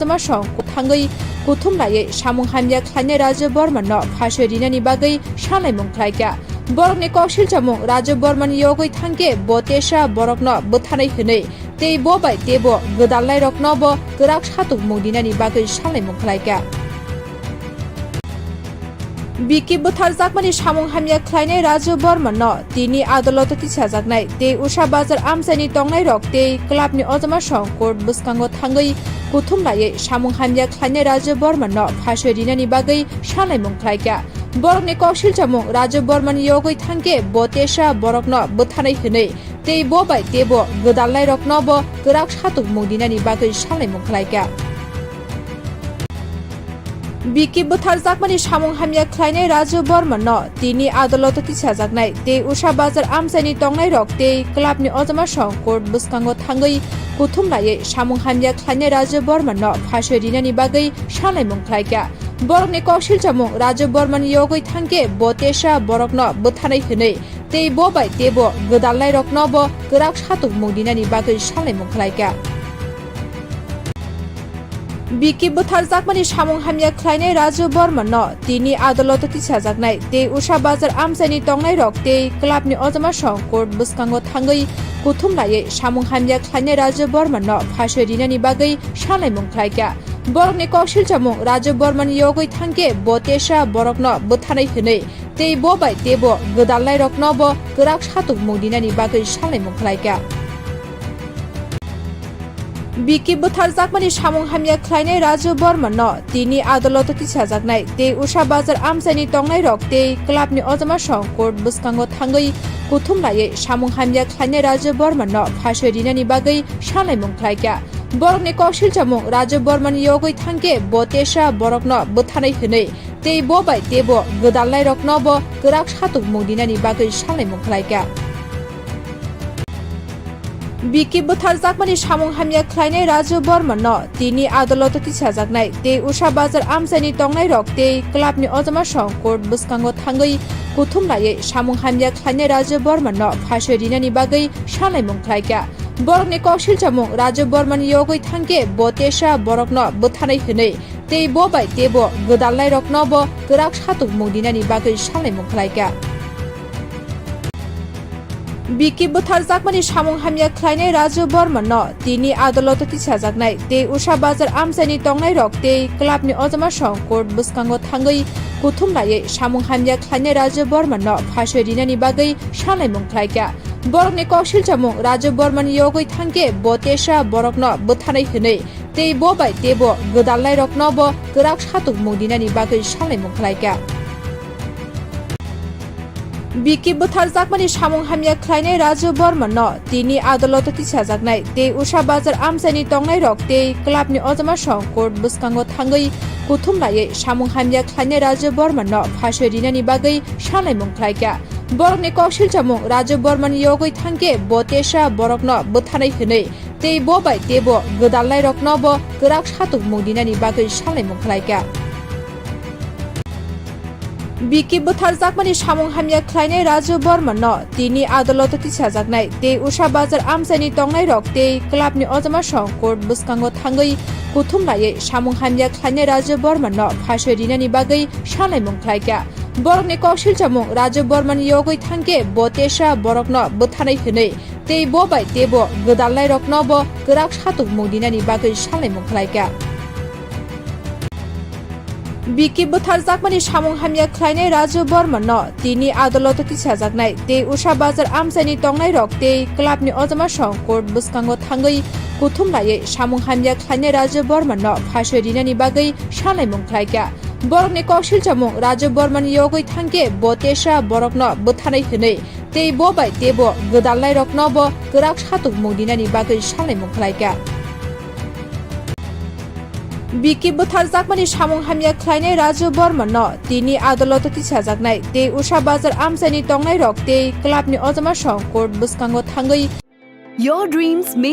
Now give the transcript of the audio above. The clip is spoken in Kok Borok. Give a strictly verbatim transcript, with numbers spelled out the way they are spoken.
Tama song thangwi kuthum laiwi samung hamya khlainai Raju Bormano phasoi rinani bagwi sanlaimung khlaikha. Borokni kok silchamung Raju Bormani yogwi thangkhe bo tesa borokno bwthanai hwnwi tei bo bai teibo gwdalnairoknobo kwrak satokmung rinani bagwi sanlaimung khlaikha. Bikip bwtharjakmani samung hamya khlainai Raju Bormano tini adoloto tisajaknai tei Usha Bazar amchaini tongnairok tei clubni ojama song court bwskango thangwi kuthum laiwi samung hamya khlainai Raju Bormano phasoi rinani bagwi sanlaimung khlaikha. Borokni kok silchamung Raju Bormani yogwi thangkhe bo tesa borokno bwthanai hwnwi tei bo bai teibo gwdalnairoknobo kwrak satokmung rinani bagwi sanlaimung khlaikha. Bikip bwtharjakmani samung hamya khlainai Raju Bormano tini adoloto tisajaknai tei Usha Bazar amchaini tongnairok tei clubni ojama song court bwskango thangwi kuthum laiwi samung hamya khlainai Raju Bormano phasoi rinani bagwi sanlaimung khlaikha. Borokni kok silchamung Raju Bormani yogwi thangkhe bo tesa borokno bwthanai hwnwi tei bo bai teibo gwdalnairoknobo kwrak satokmung rinani bagwi sanlaimung khlaikha. Bikip bwtharjakmani samung hamya khlainai Raju Bormano tini adoloto tisajaknai tei Usha Bazar amchaini tongnairok tei clubni ojama song court bwskango thangwi kuthum laiwi samung hamya khlainai Raju Bormano phasoi rinani bagwi sanlaimung khlaikha. Borokni kok silchamung Raju Bormani yogwi thangkhe bo tesa borokno bwthanai hwnwi tei bo bai teibo gwdalnairoknobo kwrak satokmung rinani bagwi sanlaimung khlaikha. Bikip bwtharjakmani samung hamya khlainai Raju Bormano tini adoloto tisajaknai tei Usha Bazar amchaini tongnairok tei clubni ojama song court bwskango thangwi kuthum laiwi samung hamya khlainai Raju Bormano phasoi rinani bagwi sanlaimung khlaikha. Borokni kok silchamung Raju Bormani yogwi thangkhe bo tesa borokno bwthanai hwnwi tei bo bai teibo gwdalnairoknobo kwrak satokmung rinani bagwi sanlaimung khlaikha. Bikip bwtharjakmani samung hamya khlainai Raju Bormano tini adoloto tisajaknai tei Usha Bazar amchaini tongnairok tei clubni ojama song court bwskango thangwi kuthum laiwi samung hamya khlainai Raju Bormano phasoi rinani bagwi sanlaimung khlaikha. Borokni kok silchamung Raju Bormani yogwi thangkhe bo tesa borokno bwthanai hwnwi tei bo bai teibo gwdalnairoknobo kwrak satokmung rinani bagwi sanlaimung khlaikha. Bikip bwtharjakmani samung hamya khlainai Raju Bormano tini adoloto tisajaknai tei Usha Bazar amchaini tongnairok tei clubni ojama song court bwskango thangwi kuthum laiwi samung hamya khlainai Raju Bormano phasoi rinani bagwi sanlaimung khlaikha. Borokni kok silchamung Raju Bormani yogwi thangkhe bo tesa borokno bwthanai hwnwi tei bo bai teibo gwdalnairoknobo kwrak satokmung rinani bagwi sanlaimung khlaikha. Bikip bwtharjakmani samung hamya khlainai Raju Bormano tini adoloto tisajaknai tei Usha Bazar amchaini tongnairok tei clubni ojama song court bwskango thangwi kuthum laiwi samung hamya khlainai Raju Bormano phasoi rinani bagwi sanlaimung khlaikha. Borokni kok silchamung Raju Bormani yogwi thangkhe bo tesa borokno bwthanai hwnwi tei bo bai teibo gwdalnairoknobo kwrak satokmung rinani bagwi sanlaimung khlaikha. Bikip bwtharjakmani samung hamya khlainai Raju Bormano tini adoloto tisajaknai tei Usha Bazar amchaini tongnairok tei clubni ojama song court bwskango thangwi kuthum laiwi samung hamya khlainai Raju Bormano phasoi rinani bagwi sanlaimung khlaikha. Borokni kok silchamung Raju Bormani yogwi thangkhe bo tesa borokno bwthanai hwnwi tei bo bai teibo gwdalnairoknobo kwrak satokmung rinani bagwi sanlaimung khlaikha. Bikip bwtharjakmani samung hamya khlainai Raju Bormano tini adoloto tisajaknai tei Usha Bazar amchaini tongnairok tei clubni ojama song court bwskango thangwi kuthum laiwi samung hamya khlainai Raju Bormano phasoi rinani bagwi sanlaimung khlaikha. Borokni kok silchamung Raju Bormani yogwi thangkhe bo tesa borokno bwthanai hwnwi tei bo bai teibo gwdalnairoknobo kwrak satokmung rinani bagwi sanlaimung khlaikha. Bikip bwtharjakmani samung hamya khlainai Raju Bormano tini adoloto tisajaknai tei Usha Bazar amchaini tongnairok tei clubni ojama song court bwskango thangwi Your dreams may